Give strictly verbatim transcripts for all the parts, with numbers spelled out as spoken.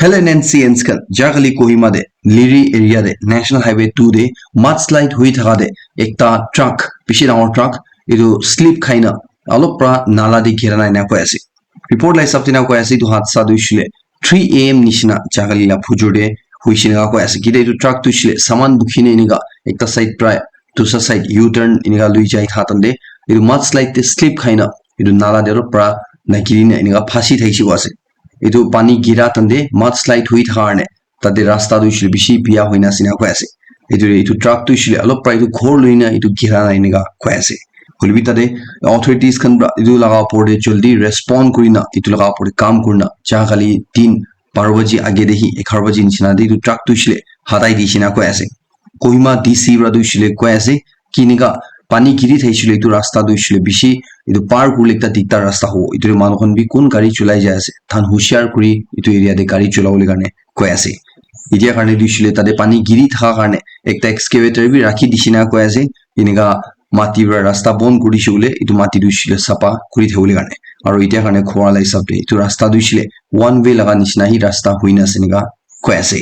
Hello N C Ns khan, jagale Kohima de Liri area de National Highway two de mudslide hui thaka de ekta truck, bishi dangor truck, etu slip khai na alop pra nala de gira na ena koi ase. Report la hisab de na koi ase etu hadsa tu shile three A M nishina jagale la phujur de hui shina koi ase. Kile etu truck tu shile saman bukhi na enika ekta side pra dusra side U-turn enika lui jai tha tan de etu mudslide de slip khai na etu nala de alop pra na giri na enika phasi thai shi koi ase. Etu pani gira tan de mudslide hui thaka karne tate rasta tu shile bishi biya hoina ase ena koi ase. Etu etu truck tu shile alop pra etu ghor lui na etu gira na enika koi ase. Hoilebi tate authorities khan pra etu laga opor de jaldi respond kuri na etu laga opor de kam kuri na jagale din baro baji age de hi egharo baji nishina de etu truck tu shile hatai di shina koi ase. Kohima D C pra tu shile koi ase ki enika pani giri thai shile etu rasta tu shile bishi etu par kurle ekta diktar rasta hobo. Etu de manu khan bi kun gari cholai jai ase, than hushiar kuri etu area de gari cholabole karne koi ase. Etia karne tu shile tate pani giri thaka karne ekta excavator bi rakhi di shina koi ase. Enika mati pra rasta bon kuri dishe koile etu mati tu shile sapa kuri thawole karne. Aro etia karne khora la hisab de etu rasta tu shile one way laga nishina hi rasta hui na ase enika koi ase.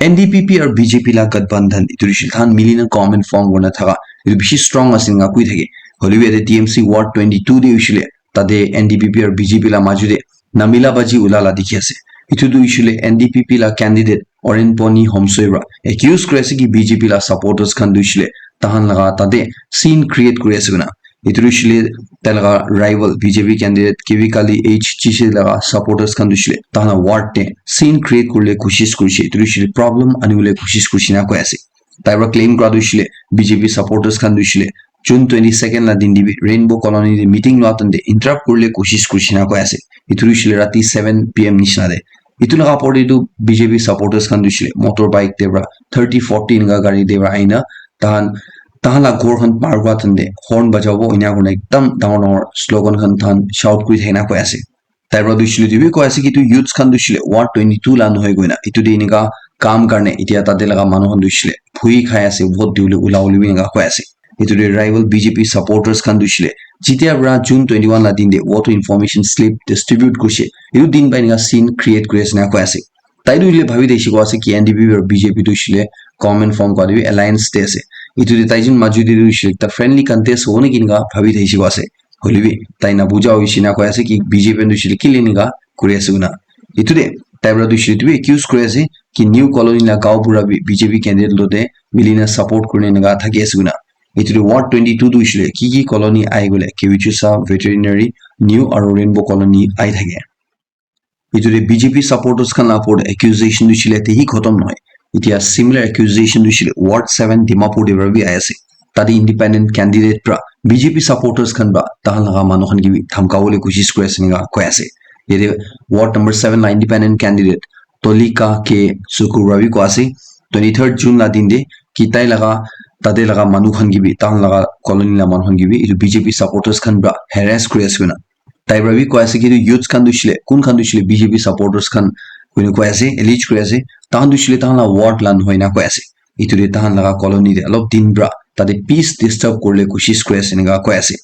N D P P aru B J P la gathbandhan etu hoishe tahan mili na government form kurina thaka etu bishi strong ase enika koi thake. Hoilebi yate T M C Ward twenty two te hoishe le tate N D P P aru B J P la maju te namila baji ula la dikhi ase. Etu tu hoishe le N D P P la candidate Oren Poni Homsoi pra accuse kuri ase ki B J P la supporters khan tu hoishe le tahan laga tate scene create kuri ase koina. Etu tu hoishe le tai laga rival B J P candidate K V Kali H G C laga supporters khan tu hoishe le tahan la ward te scene create kuribole koshish kurishe. Etu tu hoishe le problem anibole koshish kurishe na koi ase. Tai pra claim kura tu hoishe le B J P supporters khan tu hoishe le June twenty second la din te bi Rainbow Colony te meeting lua time te interrupt kuribole koshish kurishe na koi ase. Etu tu hoishe le rati seven P M nishina te. Etu laga opor te tu B J P supporters khan tu hoishe le motorbike te pra thirty forty enika gari te pra ahina tahan tahan la ghor khan par kura time te horn bajabo enika kurina ekdam dangor dangor slogan khan tahan shout kuri thakina koi ase. Tai pra tu hoishe le etu bi koi ase ki etu youths khan tu hoishe le ward twenty two la nohoi koina etu te enika kam karne etia tate laga manu khan tu hoishe le bhui khai ase, vote dibole ulabole bi enika koi ase. Etu te rival B J P supporters khan tu hoishe le jetia pra June twenty one la din te voter information slip distribute kurishe, etu din pra enika scene create kuri ase enika koi ase. Tai tu hoile bhabi thakishe koi ase ki N D P P aru B J P tu hoishe le government form kura te bi alliance te ase. Etu te tai jun maju te tu hoishe le ekta friendly contest hobo naki enika bhabi thakishe koi ase. Hoilebi tai nabuja hoishe na koi ase ki B J P tu hoishe le kile enika kuri ase koina. Etu te tai pra tu hoishe le etu bi accuse kuri ase ki New Colony la gaon bura bi B J P candidate logote mili na support kurina enika thaki ase koina. Etu te ward twenty two tu hoishe le ki ki colony ahi koile Kevichusa, Veterinary, New aru Rainbow Colony ahi thake. Etu te B J P supporters khan la opor te accusation tu hoishe le ete hi khotom nohoi. Etia similar accusation tu hoishe le Ward seven Dimapur te para bi ahi ase. Tate independent candidate pra B J P supporters khan pra tahan laga manu khan ke bi dhamkabole koshish kuri ase enika koi ase. Yate Ward number seven la independent candidate Tolika K Sukur pra bi koi ase, twenty third June la din te ki tai laga tate laga manu khan ke bi tahan laga colony la manu khan ke bi etu B J P supporters khan pra harass kuri ase koina. Tai para bi koi ase ki etu youths khan tu hoishe le, kun khan tu hoishe le B J P supporters khan koina koi ase, allege kuri ase. Tahan tu hoishe le tahan la ward la nohoi na koi ase. Etu te tahan laga colony te alop din para tate peace disturb kuribole koshish kuri ase enika koi ase.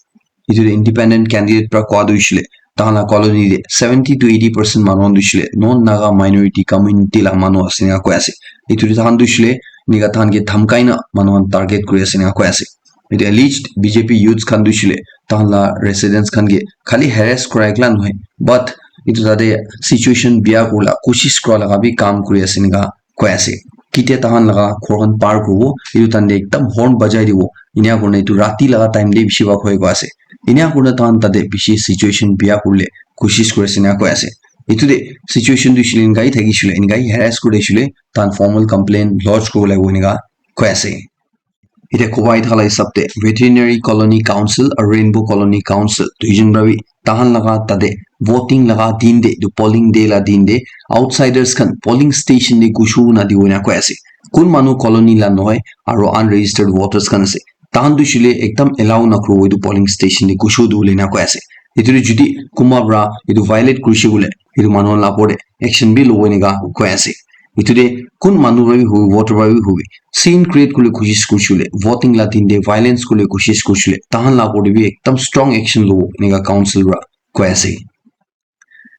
Etu te independent candidate para koa tu hoishe le tahan la colony te seventy to eighty percent manu khan tu hoishe le non Naga minority community la manu ase enika koi ase. Etu te tahan tu hoishe le enika tahan ke dhamkai na manu khan target kuri ase enika koi ase. Etu alleged B J P youths khan tu hoishe le tahan la residents khan ke khali harass kurai kala nohoi, but etu tate situation biya kuribole koshish kura laga bi kam kuri ase enika koi ase. Ketia tahan laga ghor khan par kuribo, etu time te ekdam horn bajai dibo. Enia kurina etu rati laga time te bishi bhag hoi go ase. Enia kurina tahan tate bishi situation biya kuribole koshish kuri ase enika koi ase. Etu te situation tu hoishe le enika hi thakishe le, enika hi harass kuri thakishe le, tahan formal complaint lodge kuribo lagibo enika koi ase. Etia koba ahi thaka la hisab te Veterinary Colony Council aru Rainbow Colony Council duijon para bi tahan laga tate voting laga din te, etu polling day la din te outsiders khan polling station te gushu na dibo ena koi ase. Kun manu colony la nohoi aru unregistered voters khan ase, tahan tu hoishe le ekdam allow na kuribo etu polling station te gushu dibole ena koi ase. Etu te jodi kunba para etu violate kurishe koile etu manu khan la opor te action bi lobo enika koi ase. Etu te kun manu para bi hobi, voter para bi hobi, scene create kuribole koshish kurishe koile, voting la din te violence kuribole koshish kurishe koile, tahan la opor te bi ekdam strong action lobo enika council para koi ase.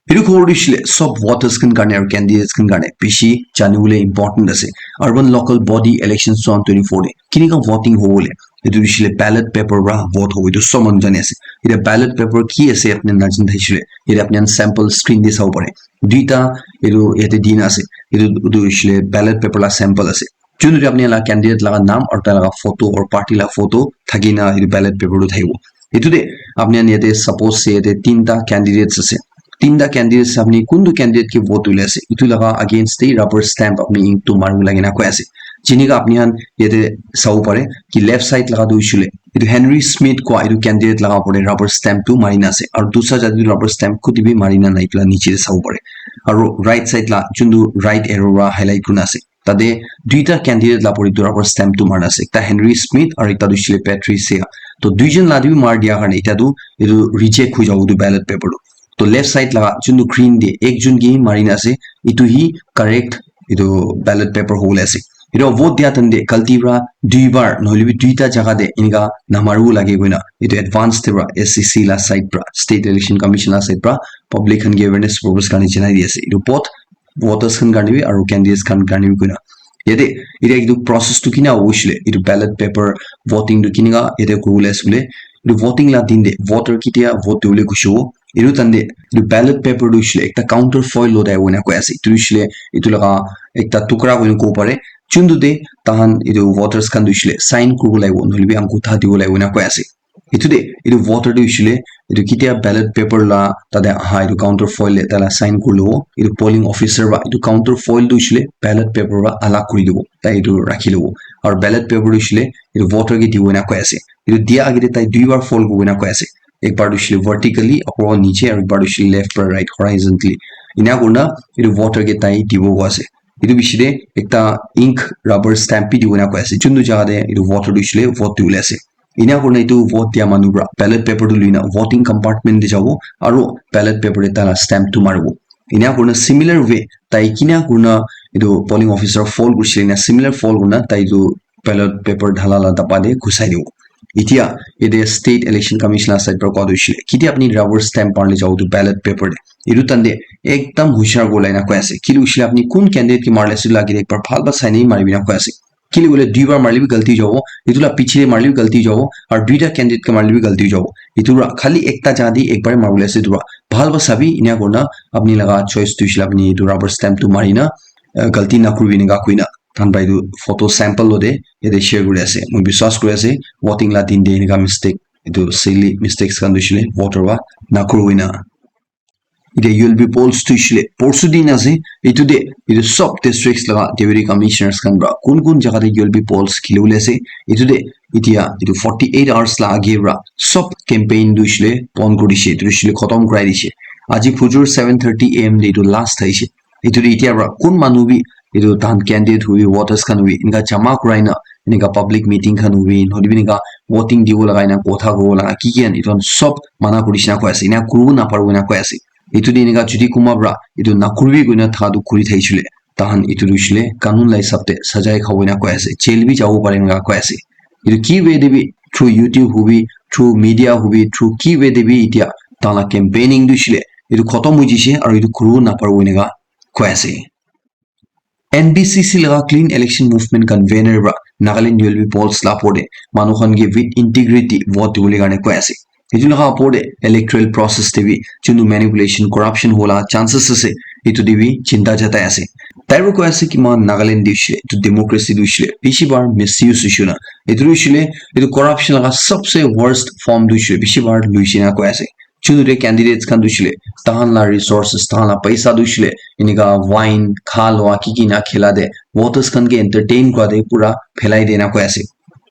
Etu khobor tu hoishe le sob voters khan karne aru candidates khan karne bishi jani bole important ase. Urban local body elections twenty twenty-four de kinika voting hobo le, etu hoishe le ballot paper para vote hobo, etu sob manu jani ase. Eta ballot paper ki ase apni najani thakishe le, eta apni khan sample screen de sabo pare. Duita etu yate dina ase, etu, etu hoishe le ballot paper la sample ase. Juntu te apni la candidate laga naam aru tai laga photo aru party la photo thaki na etu ballot paper tu thakibo. Etu te apni khan yate suppose se yate tinta candidates ase. Tinta candidates apni kuntu candidate ke vote dibole ase, etu laga against te rubber stamp apni ink tu maribo lage na koi ase. Jinika apni khan yate sabo pare ki left side laga tu hoishe le, etu Henry Smith koa etu candidate laga opor te rubber stamp tu mari na ase. Aru dusra jati tu rubber stamp koti bi mari na nai, etu la niche te sabo pare. Aru right side la juntu right arrow para highlight kuri na ase, tate duita candidate la opor te etu rubber stamp tu mari na ase, ekta Henry Smith aru ekta tu hoishe le Patricia. To duijon la te bi mari dia karne eta tu etu reject hoi jabo etu ballot paper tu. To left side laga juntu green te ekjon ke hi mari na ase, etu hi correct etu ballot paper hobole ase. Etu vote dia time te galti para duibar nohoile bi duita jaga te enika namaribo lage koina etu advance te para S E C la side para, State Election Commission la side para public khan ke awareness purpose karne janai di ase. Etu both voters khan karne bi aru candidates khan karne bi koina. Yate, yate etu process tu kina hobo hoishe le, etu ballot paper voting tu kinika yate kuribole ase koile, etu voting la din te voter ketia vote dibole gushi bo, etu time te etu ballot paper tu hoishe le ekta counter foil lodai bo na koi ase. Etu hoishe le etu laga ekta tukra koina kobo pare. Juntu te tahan etu voters khan tu hoishe le sign kuribo lagibo, nohoile bi angutha dibo lagibo na koi ase. Etu te, etu voter tu hoishe le, etu ketia ballot paper la tate aha etu counter foil te tai la sign kuri lobo, etu polling officer para etu counter foil tu hoishe le ballot paper para alag kuri dibo, tai etu rakhi lobo. Aru ballot paper tu hoishe le etu voter ke dibo na koi ase. Etu dia age te tai duibar fold kuribo na koi ase. Ekbar tu hoishe le vertically, aru niche, aru ekbar tu hoishe le left para right, horizontally. Ena kurina etu voter ke tai dibo koi ase. Etu bishi te ekta ink rubber stamp bi dibo na koi ase. Juntu jaga te etu voter tu hoishe le vote dibole ase. Ena kurina etu vote dia manu para ballot paper tu loina voting compartment te jabo aru ballot paper te tai la stamp tu maribo. Ena kurina similar way tai kina kurina etu polling officer fold kurishe na similar fold kurina tai etu ballot paper dhala la daba te ghusai dibo. Etia yate State Election Commission la side para koa tu hoishe le, ketia apni rubber stamp maribole jabo tu ballot paper te, etu time te ekdam hushiar kuri bole na koi ase. Kile hoishe le apni kun candidate ke marile ase etu la age te ekbar bhal para sai na mari bole na koi ase. Kile koile duibar marile bi galti jabo, etu la piche te marile bi galti jabo, aru duita candidate ke marile bi galti jabo. Etu para khali ekta jaga te ekbar maribole ase, etu para bhal para sabi, ena kurina apni laga choice tu hoishe le apni etu rubber stamp tu mari na, eh, galti na kuribi enika koina tahan para etu photo sample lote yate share kuri ase. Moi biswas kuri ase voting la din te enika mistake, etu silly mistakes khan tu hoishe le voter para na kuribi na. Etia U L B polls tu hoishe le porsu din ase, etu te etu sob districts laga deputy commissioners khan para kun kun jaga te U L B polls khili bole ase, etu te etia etu forty eight hours la age para sob campaign tu hoishe le bon kuri dishe, etu hoishe le khotom kurai dishe. Aji phujur seven thirty A M te etu last thaishe. Etu te etia para kun manu bi etu tahan candidate hobi, voters khan hobi, enika jama kurai na, enika public meeting khan hobi, nohoile bi enika voting dibo laga, enika kotha kuribo laga, ki ki khan, etu khan sob mana kuri dishe na koi ase, enika kuribo naparibo enika koi ase. Etu te enika jodi kunba para etu nakuribi koina thaka tu kuri thakishe le, tahan etu tu hoishe le kanun la hisab te sajai khabo enika koi ase, jail bi jabo pare enika koi ase. Etu ki way te bi, through YouTube hobi, through media hobi, through ki way te bi etia tahan la campaigning tu hoishe le etu khotom hoi jishe aru etu kuribo naparibo enika koi ase. N B C C laga Clean Election Movement convener para Nagaland U L B polls la opor te manu khan ke with integrity vote dibole karne koi ase. Etu laga opor te electoral process te bi juntu manipulation, corruption hola chances ase, etu te bi chinta jatai ase. Tai para koi ase ki moikhan Nagaland te hoishe le, etu democracy te hoishe le bishi bar misuse hoishe na. Etu hoishe le, etu corruption laga sabse worst form tu hoishe le bishi bar luishe na koi ase. Juntu te candidates khan tu hoishe le, tahan la resources, tahan la paisa tu hoishe le, enika wine, kha lua, ki ki na khela te, voters khan ke entertain kura te pura phelai de na koi ase.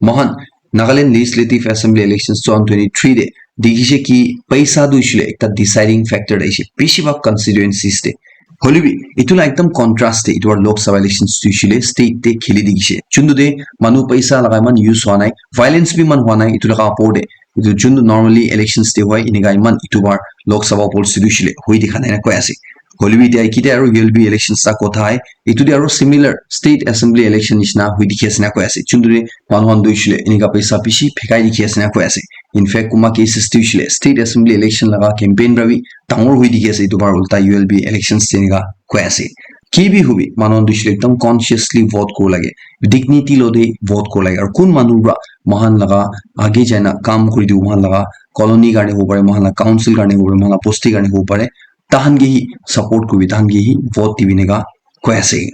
Moikhan Nagaland Legislative Assembly elections twenty twenty-three te dikhishe ki paisa tu hoishe le ekta deciding factor ahishe, bishi bhag constituencies te. Hoile bi, etu la ekdam contrast te, etu la Lok Sabha elections tu hoishe le state te kheli dikhishe. Juntu te manu paisa laga iman use hua nai, violence bi iman hua nai, etu laga opor te etu juntu normally elections te hoi, enika iman etu bar Lok Sabha polls te hoishe le hoi dikha nai na koi ase. Hoile bi etia etia aru U L B elections ta kotha hai, etu te aru similar state assembly election nishina hoi dikhi ase na koi ase. Juntu te manu khan tu hoishe le enika paisa bishi phekai dikhi ase na koi ase. In fact, kuma cases tu shile state assembly election laga campaign para bi dangor hui dikhi ase, etu bar ulta U L B elections te enika koi ase. Ki bi hubi, manu khan tu shile ekdam consciously vote kori lage, dignity lo de vote kori lage. Aru kun manu para moikhan laga age jaina kam kuri tu moikhan laga colony karne hobo pare, moikhan laga council karne hobo pare, moikhan laga bosti karne hobo pare, tahan ke hi support kuribi, tahan ke hi vote dibi enika koi ase.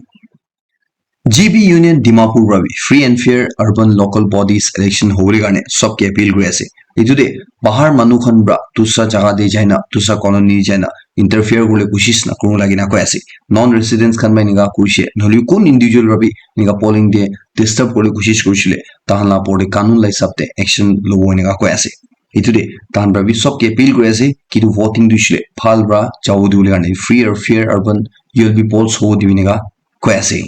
G B Union Dimapur para bi free and fair urban local bodies election hobole karne sob ke appeal kuri ase. Etu te bahar manu khan para dusra jaga te jaina, dusra colony jaina interfere kuribole koshish na kuribo lage na koi ase. Non residents khan para enika kurishe, nohole kun individual para bi enika polling te disturb kuribole koshish kurishe le, tahan laga opor te kanun laga hisab te action lobo enika koi ase. Etu te tahan para bi sob ke appeal kuri ase ki etu voting tu shile bhal para jabo dibole karne, free or fair urban U L B polls hobo dibi enika koi ase.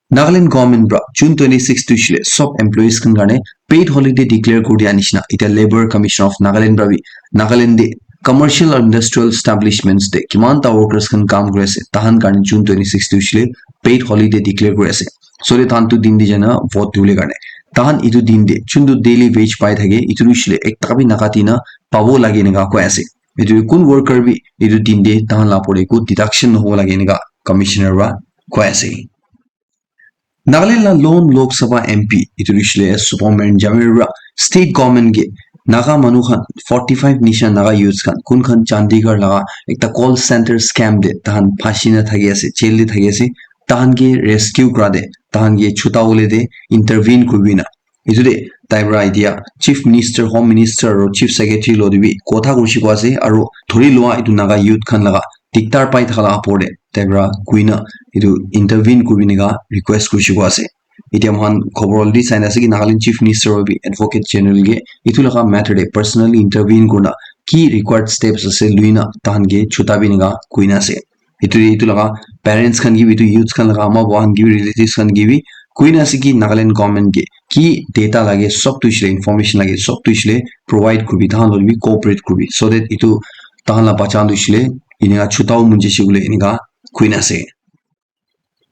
Nagaland government para June twenty six tu shile sob employees khan karne paid holiday declare kuri dia nishina. Etia Labour Commission of Nagaland para bi Nagaland te commercial or industrial establishments te kiman ta workers khan kam kuri ase, tahan karne June twenty six tu shile paid holiday declare kuri ase. So le tahan tu din te jaina vote dibole karne. Tahan etu din te chuntu daily wage pai thake, etu tu shile ekta bi nakati na pabo lage enika koi ase. Etu kun worker bi etu din te tahan laga opor te eku deduction nohobo lage enika commissioner para koi ase. Nagaland laga lone Lok Sabha M P etu tu shile Subhameran Jamir para state government ke Naga manu khan forty five nisha Naga youths khan kun khan Chandigarh laga ekta call center scam te tahan phasi na thaki ase, jail te thaki ase, tahan ke rescue kura te, tahan ke chuta bole te intervene kuribi na. Etu te tai para etia Chief Minister, Home Minister aru Chief Secretary lo te bi kotha kurishi koi ase aru dhuri lua etu Naga youth khan laga diktar pai thaka laga opor te tai para koi na etu intervene kuribi enika request kurishi koi ase. Etia moikhan khobor already sai na ase ki Nagaland Chief Minister para bi Advocate General ke etu laga matter te personally intervene kurina ki required steps ase lui na tahan ke chuta bi enika koi na ase. Etu, etu laga parents khan ke bi, etu youths khan laga ama baba khan ke bi, relatives khan ke bi koi na ase ki Nagaland government ke ki data lage, sob tu shile information lage, sob tu shile provide kuribi, tahan loi bi cooperate kuribi, so that etu tahan laga bacha tu shile enika chuta bo mon jaise koile enika koi na ase.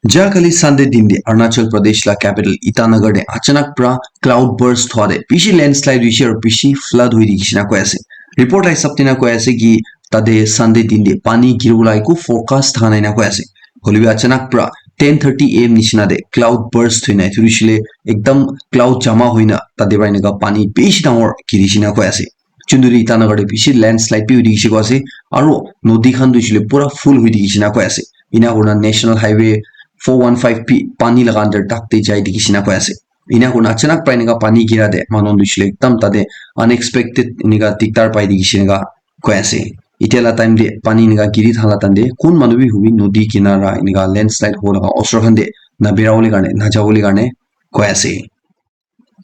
Ja kali Sunday din te Arunachal Pradesh laga capital Itanagar te achanak para cloud burst hua te bishi landslide hoise aru bishi flood hoi dikhi shina koi ase. Report laga hisab te na koi ase ki tate Sunday din te pani giri bole eku forecast thaka nai na koi ase. Hoile bi achanak para ten thirty A M nishina te cloud burst hoi na etu hoishe le ekdam cloud jama hoi na tate para enika pani bishi dangor giri shina koi ase. Chunduri Itanagar te bishi landslide bi hoi dikhi shina koi ase aru nodi khan tu hoishe le pura full hoi dikhi shina koi ase. Ena kurina National Highway four one five bi pani laga under tak te jai dikhi shina koi ase. Ena kurina achanak para enika pani gira te manu khan tu hoishe le ekdam tate unexpected enika diktar pai dikhi shina koi ase. Etia laga time te pani enika giri thaka laga time te kun manu bi hobi nodi kinara enika landslide hobo laga osor khan te nabira bole karne, naja bole karne koi ase.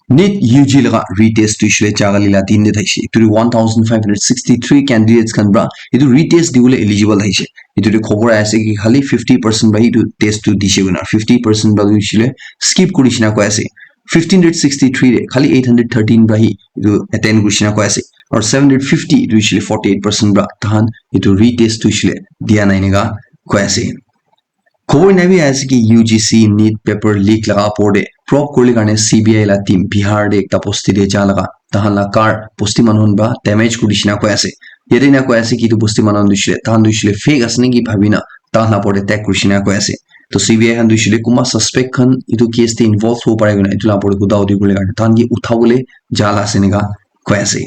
NEET U G laga retest tu hoishe le ja kali laga din te thaishe. Etu one thousand five hundred sixty three candidates khan para etu retest dibole eligible thaishe. Etu te khobor ahi ase ki khali fifty percent para etu test tu dishe koina, fifty percent para tu hoishe le skip kuri shina koi ase. Fifteen hundred sixty three te khali eight hundred thirteen para hi etu attend kuri shina koi ase. Aru seven hundred fifty etu hoishe le forty eight percent para tahan etu retest tu hoishe le dia nai enika koi ase. Khobor ena bi ahi ase ki U G C NEET paper leak laga opor te probe kuribole karne C B I laga team Bihar te ekta bosti te ja laga tahan laga car bosti manu khan para damage kuri shina koi ase. Yate ena koi ase ki etu bosti manu khan tu hoishe le, tahan tu hoishe le fake ase naki bhabi na tahan laga opor te attack kuri shina koi ase. To C B I khan tu hoishe le kunba suspect khan etu case te involve hobo pare koina etu laga opor te huda hudi kuribole karne tahan ke utha bole ja laga ase enika koi ase.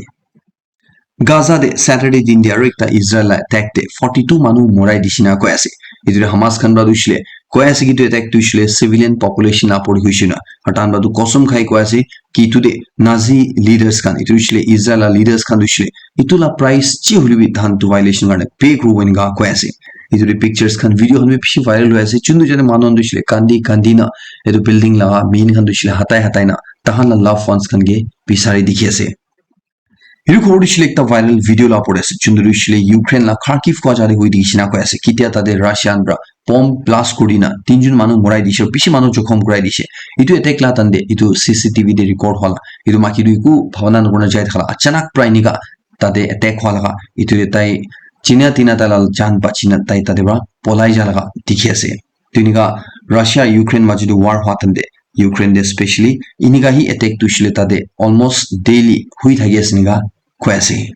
Gaza te Saturday din te aru ekta Israel laga attack te forty two manu morai dishi na koi ase. Etu te Hamas khan para tu hoishe le koi ase ki etu attack tu hoishe le civilian population laga opor te hoishe na. Aru tahan para tu kosom khai koi ase ki etu te Nazi leaders khan, etu hoishe le Israel laga leaders khan tu hoishe le etu laga price chi hoile bi tahan etu violation karne pay kuribo enika koi ase. Etu te pictures khan, video khan bi bishi viral hoi ase. Chunu jane manu khan tu hoishe le kandi kandi na etu building laga main khan tu hoishe le hatai hatai na tahan laga loved ones khan ke bisari dikhi ase. Etu khobor tu hoishe le ekta viral video laga opor te ase, chunduri hoishe le Ukraine laga Kharkiv kua jaga te hoi dikhi shina koi ase. Ketia tate Russian para bomb blast kuri na tinjon manu morai dishe, bishi manu jokhom kurai dishe. Etu attack laga time te etu C C T V te record hua laga, etu maiki tu eku bhabana nakurina jai thaka laga, achanak para enika tate attack hua laga, etu te tai china tina tai laga jan bachi na tai tate para polai ja laga dikhi ase. Etu enika Russia Ukraine majo te war hua time te Ukraine te specially, inika hi attack tu hoishe le tate almost daily hui thaki ase enika koi ase.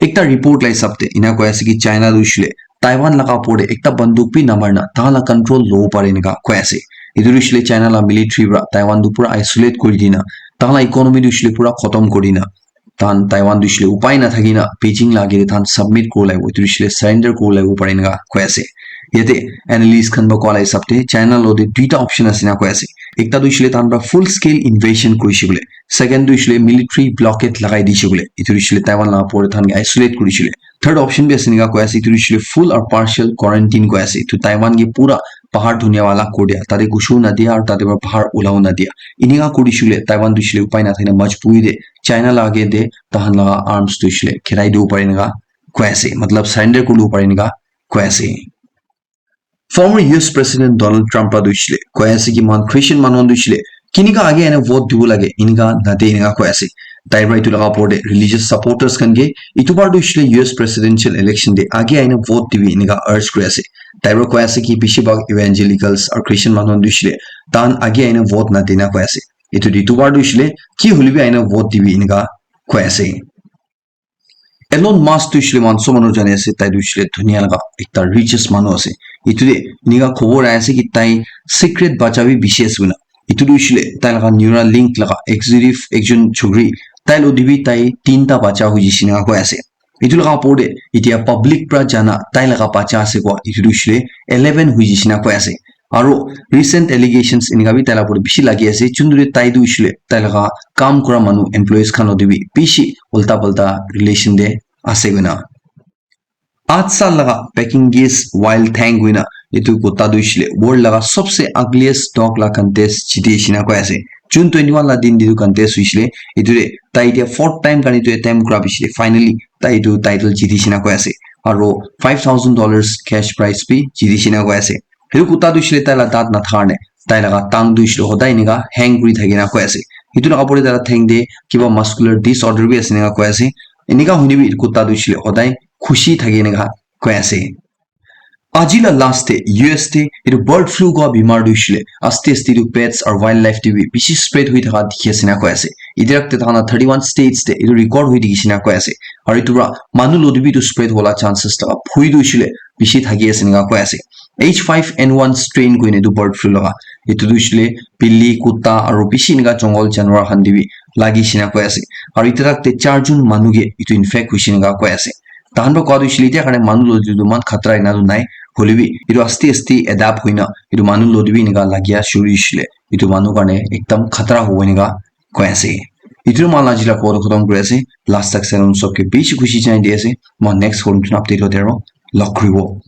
Ekta report la hisab te ena koi ase ki China tu hoishe le Taiwan laga opor te ekta banduk bi namar na tahan la control lobo pare enika koi ase. Etu tu hoishe le China la military para Taiwan tu pura isolate kuri dina, tahan la economy tu hoishe le pura khotom kuri dina, tahan Taiwan tu hoishe le upai na thaki na Beijing la age te tahan submit kuri laibo, etu hoishe le surrender kuri laibo pare enika koi ase. Yate analyst khan para koa la hisab te China lo te duita option ase enika koi ase. Ekta tu hoishe le tahan para full scale invasion kurishe bole, second tu hoishe le military blockade lagai dishe bole, etu hoishe le Taiwan la opor te tahan ke isolate kurishe bole. Third option bi ase enika koi ase, etu hoishe le full or partial quarantine koi ase. Etu Taiwan ke pura bahar dunia wala kuri dia, tate gushu na dia aru tate para bahar ulabo na dia. Enika kurishe le Taiwan tu hoishe le upai na thaki na majburi te China la age te tahan laga arms tu hoishe le girai dibo pare enika koi ase, matlab surrender kuri dibo pare enika koi ase. Former U S President Donald Trump para tu hoishe le koi ase ki moikhan Christian manu khan tu hoishe le kinika age aina vote dibo lage enika nade enika koi ase. Tai para etu laga opor te religious supporters khan ke etu bar tu hoishe le U S presidential election te age aina vote dibi enika urge kuri ase. Tai para koi ase ki bishi bhag evangelicals aru Christian manu khan tu hoishe le tahan age aina vote nade na koi ase. Etu tu etu bar tu hoishe le ki hoile bi aina vote dibi enika koi ase. Elon Musk tu hoishe le moikhan sob manu jani ase, tai tu hoishe le dunia laga ekta richest manu ase. Etu te enika khobor ahi ase ki tai secret bacha bi bishi ase koina. Etu tu hoishe le tai laga Neuralink laga executive ekjon chokri, tai lo te bi tai tinta bacha hoi jaise enika koi ase. Etu laga opor te etia public para jana tai laga bacha ase koa, etu tu hoishe le eleven hoi jaise enika koi ase. Aru recent allegations enika bi tai laga opor te bishi lagi ase, chunduri tai tu hoishe le tai laga kam kura manu employees khan lo te bi bishi ulta palta relation te ase koina. Aat saal laga Pekingese Wild Thing koina etu kutta tu hoishe le world laga sobse ugliest dog la contest jiti eshi enika koi ase. June twenty one la din te tu contest hoishe le, etu te tai etia fourth time karne etu attempt kura piche te finally tai etu title jiti eshi enika koi ase. Aru five thousand dollars cash prize bi jiti eshi enika koi ase. Etu kutta tu hoishe le tai la daat nathaka karne tai laga tang tu hoishe le hodai enika hang kuri thaki enika koi ase. Etu laga opor te tai la theng te kiba muscular disorder bi ase enika koi ase. Enika hoine bi etu kutta tu hoishe le hodai khushi thaki enika koi ase. Aji la last te U S te etu bird flu koa bimar tu hoishe le aste aste etu pets aru wildlife te bi bishi spread hoi thaka dikhi ase enika koi ase. Etu rak te thaka thirty one states te etu record hoi dikhi ase enika koi ase. Aru etu para manu lo te bi etu spread hola chances thaka phui tu hoishe le bishi thaki ase enika koi ase. H five N one strain koine etu bird flu laga, etu tu hoishe le bili, kutta aru bishi enika jungle janwar khan te bi lagi eshi enika koi ase. Aru etu rak te char jon manu ke etu infect hoishe enika koi ase. Tahan para koa tu hoishe le etia karne manu lo te tu eman khatra ena tu nai, hoile bi etu aste aste adapt hoina etu manu lo te bi enika lagia shuru hoishe le etu manu karne ekdam khatra hobo enika koi ase. Etu moikhan la aji la koa tu khotom kuri ase. Last tak sai sob ke bishi khushi janai di ase. Moikhan next koa tu update hote aro log kuribo.